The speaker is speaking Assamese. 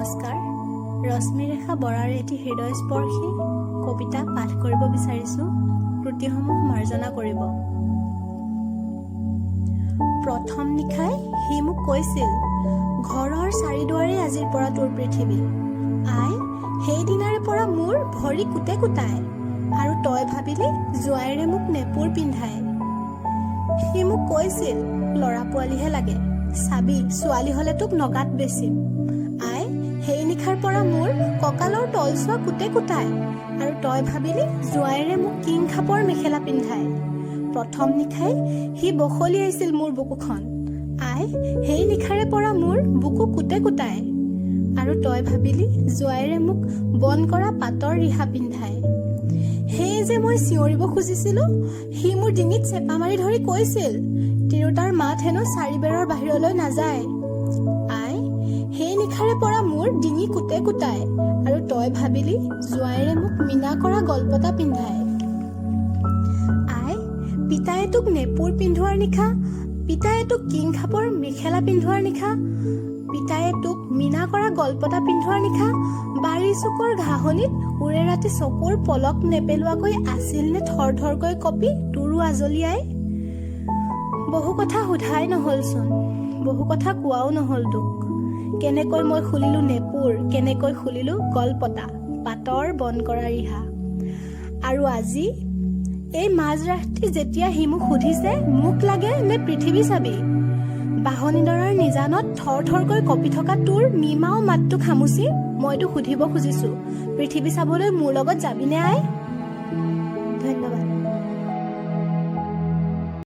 নমস্কাৰ। ৰশ্মিৰেখা বৰাৰ এটি হৃদয়স্পৰ্শী কবিতা পাঠ কৰিব বিচাৰিছোঁ। ত্ৰুটিসমূহ মাৰ্জনা কৰিব। প্ৰথম নিশাই সি মোক কৈছিল, "ঘৰৰ চাৰিদুৱাৰেই আজিৰ পৰা তোৰ পৃথিৱী।" আই, সেইদিনাৰে পৰা মোৰ ভৰি কুটে কুটাই আৰু তই ভাবিলি জোঁৱাইৰে মোক নেপুৰ পিন্ধাই। সি মোক কৈছিল, "ল'ৰা পোৱালিহে লাগে, চাবি, ছোৱালী হলে তোক নগাত বেচিম।" আই, সেই নিশাৰ পৰা মোৰ কঁকালৰ তলচোৱা কুটে কুটাই আৰু তই ভাবিলি জোঁৱাইৰে মোক কিং খাপৰ মেখেলা পিন্ধাই। প্ৰথম নিশাই সি বখলিয়াইছিল মোৰ বুকুখন। আই, সেই নিশাৰে পৰা মোৰ বুকু কুটে কুটাই আৰু তই ভাবিলি জোঁৱাইৰে মোক বন কৰা পাটৰ ৰিহা পিন্ধাই। সেই যে মই চিঞৰিব খুজিছিলো, সি মোৰ ডিঙিত চেপা মাৰি ধৰি কৈছিল, "তিৰোতাৰ মাত হেনো চাৰিবেৰৰ বাহিৰলৈ নাযায়।" আই, সেই নিশাৰে পৰা মোৰ ডিঙি কুটে কুটাই আৰু তই ভাবিলি জোঁৱাইৰে মোক মীনা কৰা গলপতা পিন্ধাই। আই, পিতায়ে তোক নেপুৰ পিন্ধোৱাৰ নিশা, পিতায়ে তোক কিং খাপৰ মেখেলা পিন্ধোৱাৰ নিশা, পিতায়ে তোক মীনা কৰা গলপতা পিন্ধোৱাৰ নিশা বাৰী চুকৰ ঘাঁহনিত ওৰে ৰাতি চকুৰ পলক নেপেলোৱাকৈ আছিল নে থৰ থৰকৈ কঁপি তোৰো আজলি আই? বহু কথা সোধাই নহলচোন, বহু কথা কোৱাও নহল তোক। কেনেকৈ মই খুলিলো নেপুৰ, কেনেকৈ খুলিলো গলপতা, পাটৰ বন কৰা ৰিহা। আৰু আজি এই মাজৰাতি যেতিয়া সি মোক সুধিছে, "মোক লাগে নে পৃথিৱী চাবি?" বাঁহনিডৰাৰ নিজানত থৰ থৰকৈ কঁপি থকা তোৰ নিমাও মাতটো খামুচি মইতো সুধিব খুজিছো, পৃথিৱী চাবলৈ মোৰ লগত যাবিনে আই? ধন্যবাদ।